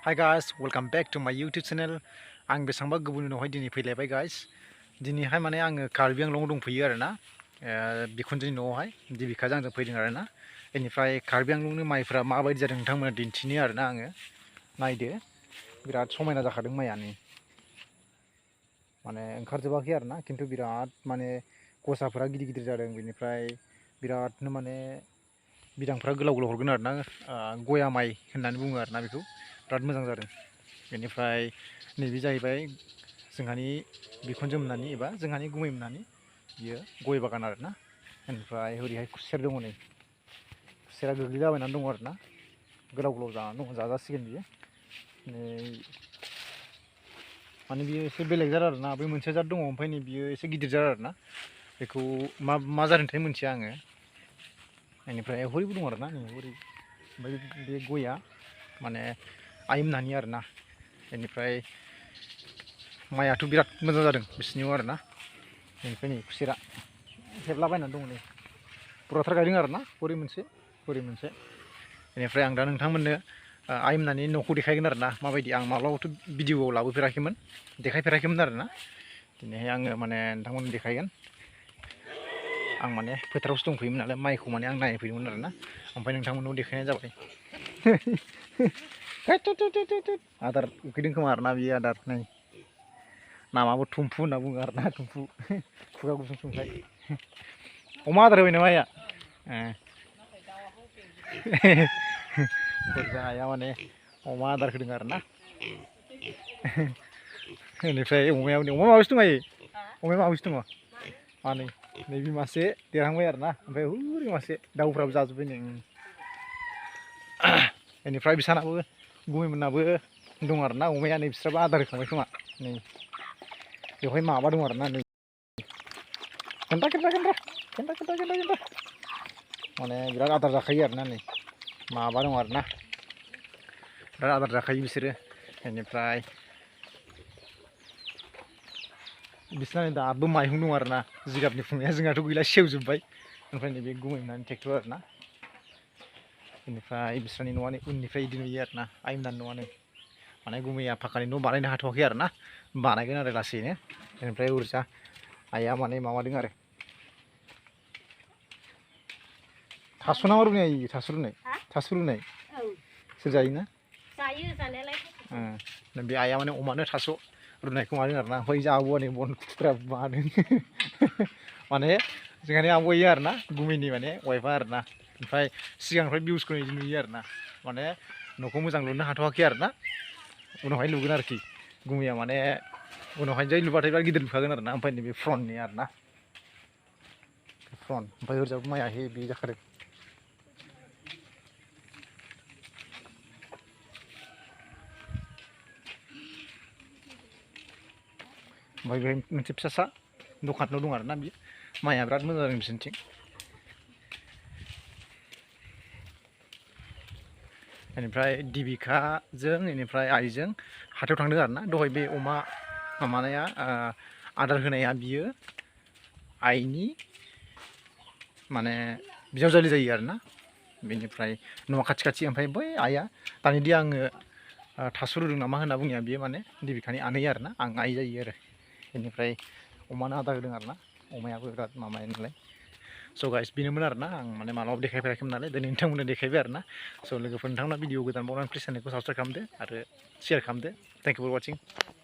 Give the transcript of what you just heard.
Hi guys, welcome back to my YouTube channel. आं बेसेबांबा गुबुननि उनावहाय दिनै फैलायबाय guys. दिनैहाय माने आङो कार्बि आंलंआव दंफैयो आरोना बिखुनजोनि न'आवहाय दिबिकाजों आंजों फैदों आरोना. बेनिफ्राय कार्बि आंलंनि माइफोरा माबायदि जादों नोंथांमोना दिन्थिनो आरोना आङो. नायदो बिराद समायना जाखादों माइयानो. माने ओंखारजोबाखै आरोना खिन्थु बिराद माने गसाफोरा गिदिर गिदिर जादों. बेनिफ्राय बिरादनो माने बिदांफ्रा गोलाव गोलाव हरगोन आरोना गया माइ होननानै बुङो आरोना बेखौ. बिराद मोजां जादों. बेनिफ्राय नैबे जाहैबाय जोंहानि बिखुनजो मोनहानि एबा जोंहानि गुमै मोनहानि बियो गय बागान आरोना. बेनिफ्राय ओरैहाय खुसेर दङ नै. खुसेरा गोग्लैलाबायनानै दङ आरोना. गोलाव गोलाव जानानै दङ, जाजासिगोन बियो. नै माने बियो एसे बेलेग जाद आरोना. बै मोनसे जाद दङ ओमफ्राय नै बियो एसे गिदिर जाद आरोना. बेखौ मा जादोंथाय मोनथिया आङो. बेनिफ्राय हरैबो दं आरोना नै हरै. ओमफ्राय बे गया माने आइमोनहानि आरोना. बेनिफ्राय माइआथ' बिराद मोजां जादों बिसिनियाव आरोना. बेनिफ्राय नै खुसेरा हेबलाबायनानै दङ नै. बुरजाथार गायदों आरोना हरै मोनसे हरै मोनसे. बेनिफ्राय आं दा नोंथांमोननो आइमोनहानि न'खौ देखायगोन आरोना माबायदि. आं माब्लाबाथ' भिडिअ'आव लाबोफेराखैमोन, देखायफेराखैमोन आरोना. दिनैहाय आङो माने नोंथांमोननो देखायगोन. आं माने फोथारावसो दंफैयोमोन नालाय माइखौ माने आं नायफैदोंमोन आरोना. ओमफ्राय नोंथांमोननाव देखायनाय जाबाय. आदार उखैदों खोमा आरोना बियो आदार नै. नामाबो थुम्फु होनना बुङो आरोना थुम्फु. खुगा गुसुं सुंखाय. अमा आदार होबाय नामा आइया? आइया माने अमा आदार होदों आरोना. बेनिफ्राय अमा माबैसे दं आइ? अमाया माबैसे दङ? मानै नैबे मासे देरहांबाय आरोना. ओमफ्राय हरै मासे दाउफ्राबो जाजोब्बाय नै. बेनिफ्राय बिसानाबो गुमैमोननाबो दं आरोना अमाया. नै बिस्राबो आदार होखांबाय खोमा. नै बेवहाय माबा दं आरोना नै. गेन्दा माने बिराद आदार जाखायो आरोना नै. माबा दं आरोना बिराद आदार जाखायो बिसोरो. बेनिफ्राय बिसोरना नै दाबो माइहुं दं आरोना. जिगाबनि फुंनाया जोंहाथ' गैला सेवजोब्बाय. ओमफ्राय नैबे गुमैमोनहानि ट्रेक्टर आरोना. बेनिफ्राय बिस्रानि न'आ नै उननिफ्राय बिदि नुयो आरोना. आइमोनहानि न'आ नै. माने गुमैया फाखानि न' बानायनो हाथ'वाखै आरोना. बानायगोन आरो लासैनो. बेनिफ्राय ओरैजा आइया माने माबादों आरो. थास' ना मा रुनाय आइ? थास' रुनाय? थास' रुनाय सोर जायोना? जायो जानायालाय। बे आइया माने अमानो थास' रुनायखौ मादों आरोना. ओमफ्राय जा आबौआ नै बन खुथ्रा मादों. माने जोंहानि आबौ इयो आरोना गुमैनि माने वाइफआ आरोना. ओमफ्राय सिगांनिफ्राय भिउसखौ बिदि नुयो आरोना. माने न'खौ मोजां लुनो हाथ'वाखै आरोना. उनावहाय लुगोन आरोखि. गुमैया माने उनावहाय जै लुबाथाय बिराद गिदिर लुखागोन आरोना. ओमफ्राय नैबे फ्रन्टनि आरोना. फ्रन्ट ओमफ्राय ओरैजाबो माइआ हेभि जाखादों. ओमफ्राय बेहाय मोनसे फिसासा दखानल' दं आरोना बियो. माइआ बिराद मोजां जादों बिसोरनिथिं. बेनिफ्राय दिबिकाजों बेनिफ्राय आइजों हाथायाव थांदों आरोना. दहाय बे अमा माबानाया आदार होनाया बियो आइनि माने बिजावजालि जायो आरोना. बेनिफ्राय न'आ खाथि खाथि. ओमफ्राय बै आइया दानिदि आङो थास' रुदों नामा होनना बुंनाया बियो माने दिबिकानि आनै आरोना. आं आइ जायो आरो. बेनिफ्राय अमानो आदार होदों आरोना. अमायाबो बिराद माबायो नालाय. स' गाइस बेनोमोन आरोना. आं माने मालाबाबो देखायफेराखैमोन नालाय दिनै नोंथांमोननो देखायबाय आरोना. स' लोगोफोर नोंथांमोना भिडिअ गोदान बावनानै प्लिज चेनेलखौ साबसक्राइब खालामदो आरो शेयार खालामदो. Thank you for वाचिं.